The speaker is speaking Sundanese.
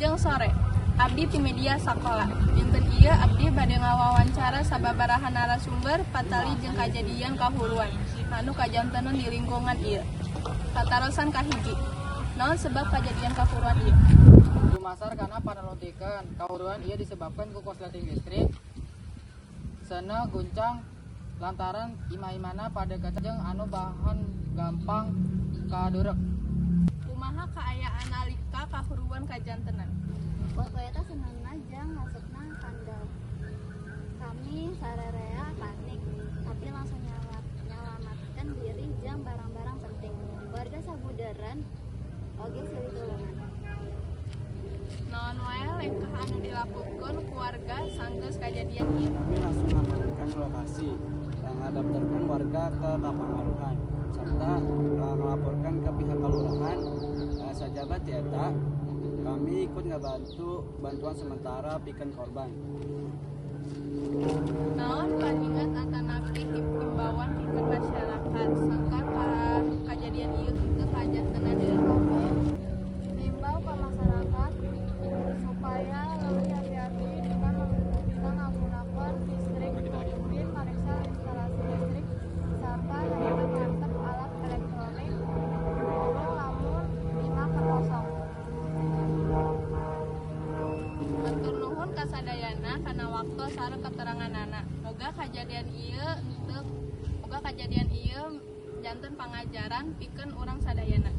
Wilujeng sore. Abdi ti media sakola. Dinten ieu abdi bade ngawawancara sababaraha narasumber patali jeung kajadian kahuruan anu kajantenan di lingkungan ieu. Patarosan kahiji. Naon sebab kajadian kahuruan ieu? Dumasar kana panalungtikan kahuruan ieu disebabkan ku korsleting listrik. Seuneu guncang lantaran imah-imahna pada jeung anu bahan gampang kadurek. Kumaha kaayaan nalika kahuruan kajantenan? Waktu eta seuneuna jeung hasupna kandel. Kami sararea panik, tapi langsung nyalamatkan diri jeung barang-barang penting. Warga sabudeureun oge silih tulungan. Naon wae lengkah anu dilakukeun ku warga sanggeus kajadian ieu? Kami langsung mengamankan lokasi dan mengadaptarkan warga ke kapangaruhan serta melaporkan ke pihak kelurahan. Sajaba ti eta, kami ikut ngebantu bantuan sementara pikeun korban. Naon pangingat atanapi himbauan pikeun masyarakat sangkan kajadian ieu teu kajantenan deui? Himbau ke masyarakat supaya lebih hati-hati dengan menggunakan listrik, rutin meriksa instalasi listrik, serta mantep alat elektronik dulu lamun imah kosong. Hatur nuhun kasadayana kana waktu sareng keteranganana. Moga kajadian ieu janten pangajaran pikeun urang sadayana.